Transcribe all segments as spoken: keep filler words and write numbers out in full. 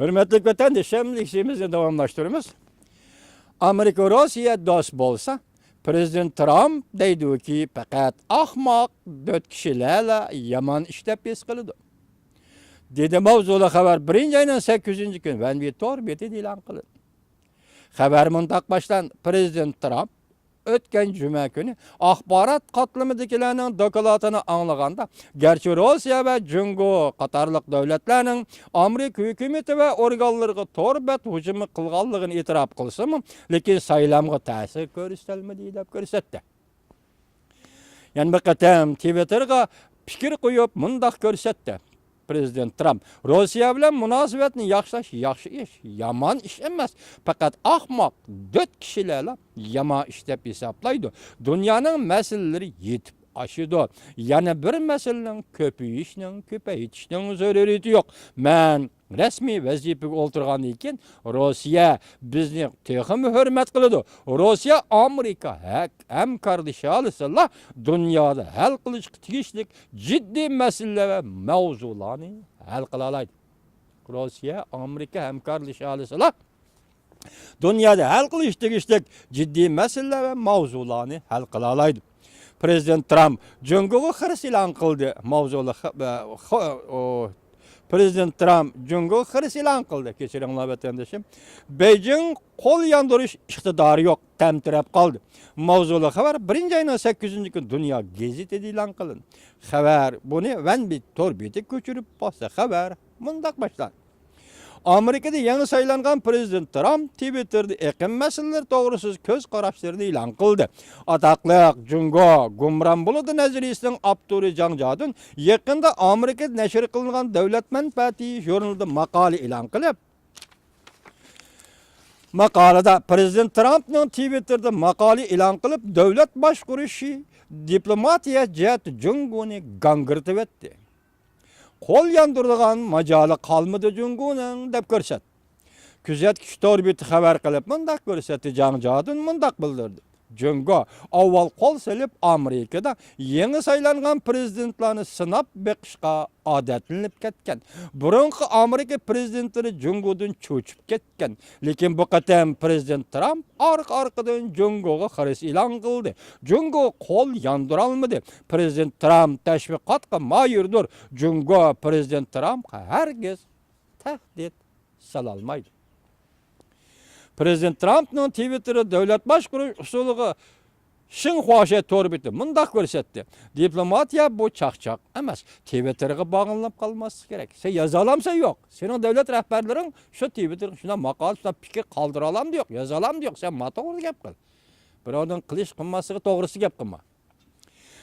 ھۆرمەتلىك ۋەتەندىشىم، لېكسىيىمىزنى داۋاملاشتۇرىمىز. ئامېرىكا روسىيە دوست بولسا، پىرېزىدېنت ترامپ دەيدۇكى، پەقەت ئاخماق، دۆت كىشىلەرلا يامان ئىش دەپ ھېس قىلىدۇ، دېدى. ماۋزۇلۇق خەۋەر بىرىنچى ئاينىڭ سەككىزىنچى كۈنى ۋەنۋى تور بېتىدە ئېلان قىلىندى. خەۋەر مۇنداق باشلاندى: پىرېزىدېنت ترامپ ئۆتكەن جۈمە كۈنى ئاخبارات قاتلىمىدىكىلەرنىڭ دوكلاتىنى ئاڭلىغاندا، گەرچە روسىيە ۋە جۇڭگو قاتارلىق دۆلەتلەرنىڭ ئامېرىكا ھۆكۈمىتى ۋە ئورگانلىرىغا تور بەت ھۇجۇمى قىلغانلىقىنى ئېتىراپ قىلسىمۇ، لېكىن سايلامغا تەسىر كۆرسىتەلمىدى، دەپ كۆرسەتتى. يەنە بىر قېتىم تىۋىتتېرغا پىكىر قويۇپ مۇنداق كۆرسەتتى. پىرېزىدېنت ترامپ، روسىيە بىلەن مۇناسىۋەتنى ياخشىلاش ياخشى ئىش، يامان ئىش ئەمەس. پەقەت ئاخماق، دۆت كىشىلەرلا يامان ئىش دەپ ھېسابلايدۇ. دۇنيانىڭ مەسىلىلىرى يېتىپ ئاشىدۇ. يەنە بىر مەسىلىنىڭ كۆپىيىشنىڭ، كۆپەيتىشنىڭ زۆرۈرىيىتى يوق. مەن رەسمىي ۋەزىپىگە ئولتۇرغاندىن كېيىن، روسىيە بىزنى تېخىمۇ ھۆرمەت قىلىدۇ. روسىيە ئامېرىكا ھەك-، ھەمكارلىشالىسىلا، دۇنيادا ھەل قىلىشقا تېگىشلىك جىددىي مەسىلىلەر ۋە ماۋزۇلارنى ھەل قىلالايدۇ. روسىيە ئامېرىكا ھەمكارلىشالىسىلا، دۇنيادا ھەل قىلىش تېگىشلىك جىددىي مەسىلىلەر ۋە ماۋزۇلارنى ھەل قىلالايدۇ. پىرېزىدېنت ترامپ جۇڭگوغا خىرىس ئېلان قىلدى. ماۋزۇلۇق خە-، خو-، ئو، پىرېزىدېنت ترامپ جۇڭگوغا خىرىس ئېلان قىلدى. كەچۈرۈڭلار، ۋەتەندىشىم. بېيجىڭ قول ياندۇرۇش ئىقتىدارى يوق، تەمتىرەپ قالدى. ماۋزۇلۇق خەۋەر بىرىنچى ئاينىڭ سەككىزىنچى كۈنى دۇنيا گېزىتىدە ئېلان قىلىندى. خەۋەر بۇنى ۋەنبىت تور بېتىگە كۆچۈرۈپ باسسا، خەۋەر مۇنداق باشلاندى. ئامېرىكىدا يېڭى سايلانغان پىرېزىدېنت ترامپ تىۋىتتېردا ئېقىم مەسىلىلىرى توغرىسىدا كۆز قاراشلىرىنى ئېلان قىلدى. ئاتاقلىق جۇڭگو گۇمران بولىدۇ نەزەرىيىسىنىڭ ئاپتورى جاڭ جادۈن يېقىندا ئامېرىكىدا نەشر قىلىنغان دۆلەت مەنپەئەتى ژۇرنىلىدا ماقالە ئېلان قىلىپ، ماقالىدا پىرېزىدېنت ترامپنىڭ تىۋىتتېردا ماقالە ئېلان قىلىپ، دۆلەت باشقۇرۇشى، دىپلوماتىيە جەھەتتە جۇڭگونى گاڭگىرىتىۋەتتى. قول ياندۇرىدىغان ماجالى قالمىدى جۇڭگونىڭ، دەپ كۆرسەتتى. كۆزەتكۈچ تور بېتى خەۋەر قىلىپ مۇنداق كۆرسەتتى، جاڭ جادۈن مۇنداق بىلدۈردى. جۇڭگو ئاۋۋال قول سېلىپ ئامېرىكىدا يېڭى سايلانغان پىرېزىدېنتلارنى سىناپ بېقىشقا ئادەتلىنىپ كەتكەن. بۇرۇنقى ئامېرىكا پىرېزىدېنتلىرى جۇڭگودىن چۆچۈپ كەتكەن. لېكىن بۇ قېتىم پىرېزىدېنت ترامپ ئارقا-ئارقىدىن جۇڭگوغا خىرىس ئېلان قىلدى. جۇڭگو قول ياندۇرالمىدى. پىرېزىدېنت ترامپ تەشۋىقاتقا ماھىردۇر. جۇڭگو پىرېزىدېنت ترامپقا ھەرگىز تەھدىت سالالمايدۇ. پىرېزىدېنت ترامپنىڭ تىۋىتتېرى دۆلەت باشقۇرۇش ئۇسۇلىغا شىنخۇاشې تور بېتى مۇنداق كۆرسەتتى: دىپلوماتىيە بۇ چاقچاق ئەمەس، تىۋىتتېرغا باغلىنىپ قالماسلىق كېرەك. سەن يازالامسەن يوق. سېنىڭ دۆلەت رەھبەرلىرىڭ شۇ تىۋىتتېرغا شۇنداق ماقالە، شۇنداق پىكىر قالدۇرالامدۇ يوق، يازالامدۇ يوق. سەن ماتوغرا گەپ قىل. بىراۋنىڭ قىلىش قىلماسلىقى توغرىسىدا گەپ قىلما.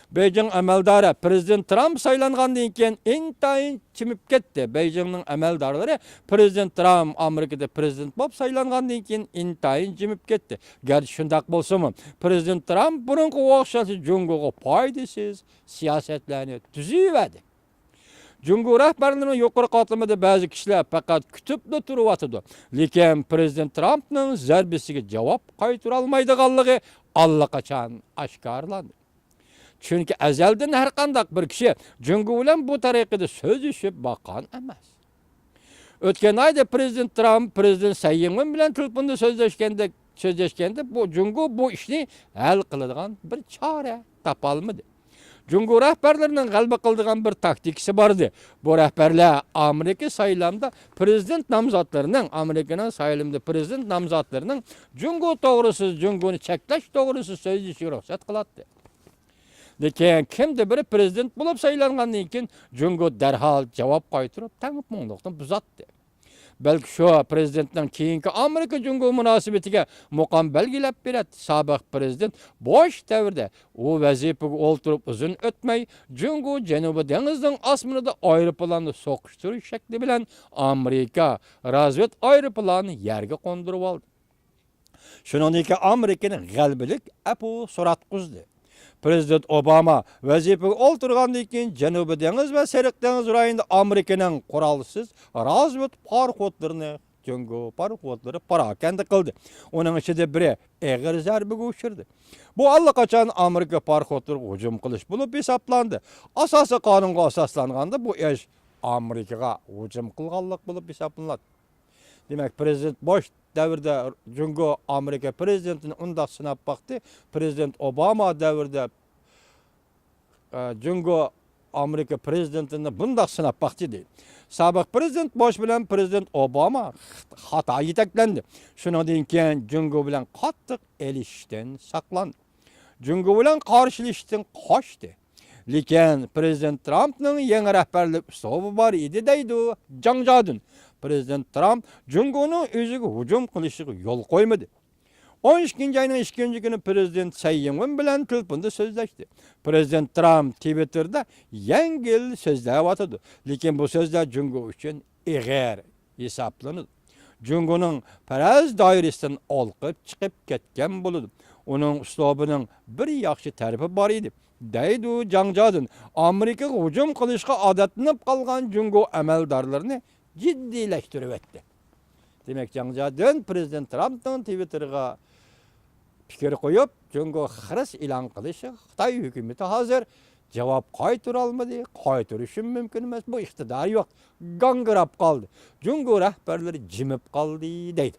بېيجىڭ ئەمەلدارى پىرېزىدېنت ترامپ سايلانغاندىن كېيىن ئىنتايىن جىمىپ كەتتى. بېيجىڭنىڭ ئەمەلدارلىرى پىرېزىدېنت ترامپ ئامېرىكىدا پىرېزىدېنت بولۇپ سايلانغاندىن كېيىن ئىنتايىن جىمىپ كەتتى. گەرچە شۇنداق بولسىمۇ، پىرېزىدېنت ترامپ بۇرۇنقىغا ئوخشاشلا جۇڭگوغا پايدىسىز سىياسەتلەرنى تۈزۈۋەردى. جۇڭگو رەھبەرلىرىنىڭ يۇقىرى قاتلىمىدا بەزى كىشىلەر پەقەت كۈتۈپلا تۇرۇۋاتىدۇ. لېكىن پىرېزىدېنت ترامپنىڭ زەربىسىگە جاۋاب قايتۇرالمايدىغانلىقى ئاللىقاچان ئاشكارىلاندى. چۈنكى ئەزەلدىن ھەرقانداق بىر كىشى جۇڭگو بىلەن بۇ تەرىقىدە سۆزلىشىپ باققان ئەمەس. ئۆتكەن ئايدا پىرېزىدېنت ترامپ پىرېزىدېنت سەي يىڭۋېن بىلەن تېلېفوندا سۆزلەشكەندەك، سۆزلەشكەندە، بۇ جۇڭگو بۇ ئىشنى ھەل قىلىدىغان بىر چارە تاپالمىدى. جۇڭگو رەھبەرلىرىنىڭ غەلىبە قىلىدىغان بىر تاكتىكىسى بار ئىدى. بۇ رەھبەرلەر ئامېرىكا سايلامدا پىرېزىدېنت نامزاتلىرىنىڭ، ئامېرىكىنىڭ سايلىمىدا پىرېزىدېنت نامزاتلىرىنىڭ جۇڭگو توغرىسىدا، جۇڭگونى چەكلەش توغرىسىدا سۆزلىشىشىگە رۇخسەت قىلاتتى. لېكىن كىمدە بىرى پىرېزىدېنت بولۇپ سايلانغاندىن كېيىن، جۇڭگو دەرھال جاۋاب قايتۇرۇپ، تەڭپۇڭلۇقنى بۇزاتتى. بەلكى شۇ پىرېزىدېنتنىڭ كېيىنكى ئامېرىكا جۇڭگو مۇناسىۋىتىگە مۇقام بەلگىلەپ بېرەتتى. سابىق پىرېزىدېنت بۇش دەۋرىدە ئۇ ۋەزىپىگە ئولتۇرۇپ ئۇزۇن ئۆتمەي، جۇڭگو جەنۇبىي دېڭىزنىڭ ئاسمىنىدا ئايروپىلاننى سوقۇشتۇرۇش شەكلى بىلەن ئامېرىكا رازۋېد ئايروپىلانىنى يەرگە قوندۇرۇۋالدى. شۇنىڭدىن كېيىن ئامېرىكىنى غەلىبىلىك ئەپۇ سوراتقۇزدى. پىرېزىدېنت ئوباما ۋەزىپىگە ئولتۇرغاندىن كېيىن، جەنۇبىي دېڭىز ۋە سېرىق دېڭىز رايونىدا ئامېرىكىنىڭ قورالسىز رازۋېد پاراخوتلىرىنى جۇڭگو پاراخوتلىرى پاراكەندە قىلدى. ئۇنىڭ ئىچىدە بىرى ئېغىر زەربىگە ئۇچرىدى. بۇ ئاللىقاچان ئامېرىكا پاراخوتلىرىغا ھۇجۇم قىلىش بولۇپ ھېسابلاندى. ئاساسىي قانۇنغا ئاساسلانغاندا، بۇ ئىش ئامېرىكىغا ھۇجۇم قىلغانلىق بولۇپ ھېسابلىنىدۇ. دېمەك، پرېزىدېنت بوش دەۋرىدە جۇڭگو ئامېرىكا پرېزىدېنتىنى ئۇنداق سىناپ باقتى. پرېزىدېنت ئوباما دەۋرىدە، ئە، جۇڭگو ئامېرىكا پرېزىدېنتىنى بۇنداق سىناپ باقتى، دېدى. سابىق پرېزىدېنت بوش بىلەن پرېزىدېنت ئوباما خاتا يېتەكلەندى. شۇنىڭدىن كېيىن جۇڭگو بىلەن قاتتىق ئېلىشىشتىن ساقلاندى. جۇڭگو بىلەن قارشىلىشىشتىن قاچتى. لېكىن پرېزىدېنت ترامپنىڭ يېڭى رەھبەرلىك ئۇسلۇبى بار ئىدى، دەيدۇ جاڭ جادۈن. پرېزىدېنت ترامپ جۇڭگونىڭ ئۆزىگە ھۇجۇم قىلىشىغا يول قويمىدى. ئون ئىككىنچى ئاينىڭ ئىككىنچى كۈنى پرېزىدېنت سەي يىڭۋېن بىلەن تېلېفوندا سۆزلەشتى. پرېزىدېنت ترامپ تىۋىتتېردا يەڭگىل سۆزلەۋاتىدۇ، لېكىن بۇ سۆزلەر جۇڭگو ئۈچۈن ئېغىر ھېسابلىنىدۇ. جۇڭگونىڭ پەرەز دائىرىسىدىن ئالقىپ چىقىپ كەتكەن بولىدۇ. ئۇنىڭ ئۇسلۇبىنىڭ بىر ياخشى تەرىپى بار ئىدى، دەيدۇ جاڭ جادۈن. ئامېرىكىغا ھۇجۇم قىلىشقا ئادەتلىنىپ قالغان جۇڭگو ئەمەلدارلىرىنى جىددىيلەشتۈرۈۋەتتى. دېمەك، جاڭ جادۈن پرېزىدېنت ترامپنىڭ تىۋىتتېرىغا پىكىر قويۇپ، جۇڭگو خىرىس ئېلان قىلىشىغا خىتاي ھۆكۈمىتى ھازىر جاۋاب قايتۇرالمىدى، قايتۇرۇشىمۇ مۇمكىن ئەمەس، بۇ ئىقتىدارى يوق، گاڭگىراپ قالدى، جۇڭگو رەھبەرلىرى جىمىپ قالدى، دەيدۇ.